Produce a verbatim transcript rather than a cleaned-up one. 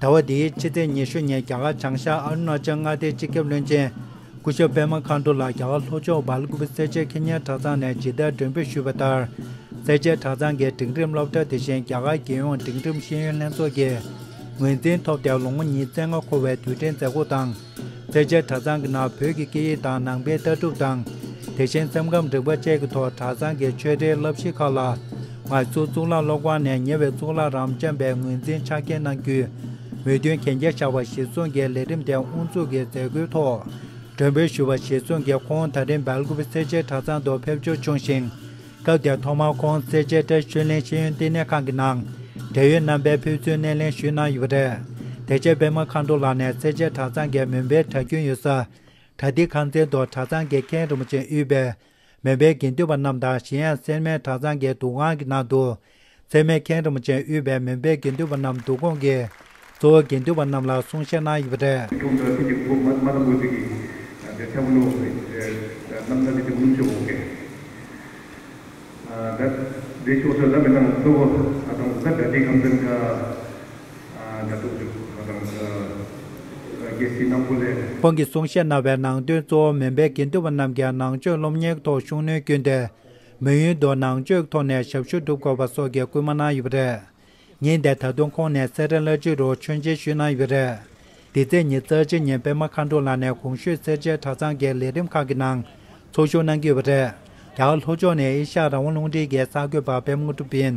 ཟླ་བ་འདིའི་ཕྱི་ཚེས་ཉི་ཤུ་ཉིན་རྒྱ་གར་བྱང་ཤར་ཨ་རུ་ན་ཅལ་མངའ་སྡེའི་སྤྱི་ཁྱབ་བློན་ཆེན་སྐུ་ཞབས་པད་མ་མཁའ་འགྲོ་ལགས་རྒྱ་གར་ལྷོ་ཕྱོགས་སྦེལ་ཀུ་པེ་སེར་བྱེས་ཁེ་ཉེན་གྲྭ་ཚང་ནས་ཇི་ལྟར་མགྲོན་འབོད་ཞུས་པ་ལྟར། སེར་བྱེས་གྲྭ་ཚང་གི་འབྲིང་རིམ་སློབ་གྲྭ་དེ་བཞིན་རྒྱ་གར་རྒྱལ་ཡོངས་འབྲིང་རིམ་ཤེས་ཡོན་ལྷན་ཚོགས་ཀྱི་ངོས་འཛིན་ཐོབ་སྟེ་ལོ་ངོ་ཉི་ཤུ་རྩ་ལྔ་འཁོར་བའི་དུས་དྲན་མཛད་སྒོ་དང་། སེར་བྱེས་གྲྭ་ཚང་གི་ནང་བོད་ཀྱི་སྐད་ཡིག་དང་ནང་པའི་ལྟ་གྲུབ་དང་། དེ་བཞིན་སེམས་ཁམས་རིག་པ་བཅས་ཀྱི་ཐོག་གྲྭ་ཚང་གི་ཆོས་འབྲེལ་བསླབ་གཞི་ཁག་ལ། ང་ཚོ་གཙུག་ལག་སློབ་ཁང་ནས་ཉེ་བའི་གཙུག་ལག་རབ་འབྱམས་པའི་ངོས་འཛིན་ཆ་རྐྱེན་གནང་རྒྱུའི་མོས་མཐུན་གན་རྒྱ་བཞག་པ་གཞིར་བཟུང་གི་ལས་རིམ་དེ་དབུ་འཛུགས་ཀྱི་མཛད་སྒོའི་ཐོག་མགྲོན་འབོད་ཞུས་པ་གཞིར་བཟུང་གིས་ཁོང་ད་རིང་སྦེལ་ཀུ་པེ་སེར་བྱེས་གྲྭ་ཚང་དུ་ཕེབས་འབྱོར་བྱུང་ཞིང་། སྐབས་དེར་ཐོག་མར་ཁོང་སེར་བྱེས་བཀྲ་ཤིས་ཆོས་གླིང་ཤེས་ཡོན་བསྟི་གནས་ཁང་གི་ནང་འབྲེལ་ཡོད་རྣམ་པའི་ཕེབས་བསུའི་སྣེ་ལེན་ཞུས་གནང་ཡོད་པ་རེད། དེ་རྗེས་པད་མ་མཁའ་འགྲོ་ལགས་ནས་སེར་བྱེས་གྲྭ་ཚང་གི་མོན་པའི་གྲྭ་རྒྱུན་ཡོད་ས་གྲྭ་སྡེ་ཁང་ཚན་དུ་གྲྭ་ཚང་གི་མཁན་རིན་པོ་ཆེ་དབུས་པའི་མོན་པའི་དགེ་འདུན་པ་རྣམས་དང་གཞན་ཡང་སེར་སྨད་གྲྭ་ཚང་གི་འདུ་ཁང་གི་ནང་དུ། སེར་སྨད་མཁན་རིན་པོ་ཆེ་དབུས་པའི་མོན་པའི་དགེ་འདུན་པ་རྣམས་འདུ་ཁོངས་ཀྱི་གཙོ་བོ་དགེ་འདུན་པ་རྣམས་ལ་གསུང་བཤད་གནང་ཡོད་པ་རེད། ཁྱོད་འདྲ་ཁྱེད་ཀྱི་གོ་མ་མ་དང་པོ་དེ་གི་དེ་ཐེ་བོ་ནོ་རྣམ་ཐར་དེ་དེ་མུན་ཆོག་གོ་གེ། ད་དེ་ཆོག་ཚོད་ད་མི་དང་གཙོ་བོ་ཨ་དང་ད་ད་དེ་ཁམས་ཚན་ཁ་ད་ཐུག་ཆོག་ཨ་དང་རྒྱལ་སྲིད་རྣམ་པོ་ལས། ཁོང་གིས་གསུང་བཤད་གནང་བའི་ནང་དོན་གཙོ་བོ་མོན་པའི་དགེ་འདུན་པ་རྣམས་ཀྱིས་ནང་ཆོས་སློབ་གཉེར་ཐོག་ཤུགས་སྣོན་བསྐྱོན་ཏེ། མོན་ཡུལ་དུ་ནང་ཆོས་ཐོག་ནས་ཞབས་ཞུ་སྒྲུབ་དགོས་པ་སོགས་ཀྱི་སྐུལ་མ་གནང་ཡོད་པ་རེད། ཉིན་དེར་ད་དུང་ཁོང་ནས་སེ་ར་བླ་སྤྱི་རུ་མཆོད་མཇལ་ཞུས་གནང་ཡོད་པ་རེད། འདི་ཚེས་ཉི་ཤུ་རྩ་གཅིག་ཉིན་པད་མ་མཁའ་འགྲོ་ལགས་ནས་གོང་ཞུས་སེར་བྱེས་གྲྭ་ཚང་གི་ལས་རིམ་ཁག་གི་ནང་ཚོགས་ཞུགས་གནང་གི་ཡོད་པ་རེད། རྒྱ་གར་ལྷོ་ཕྱོགས་ནས་ཨེ་ཤ་ཡ་རང་དབང་རླུང་འཕྲིན་གྱི་གསར་འགོད་པ་པད་མ་དངོས་གྲུབ་ཡིན།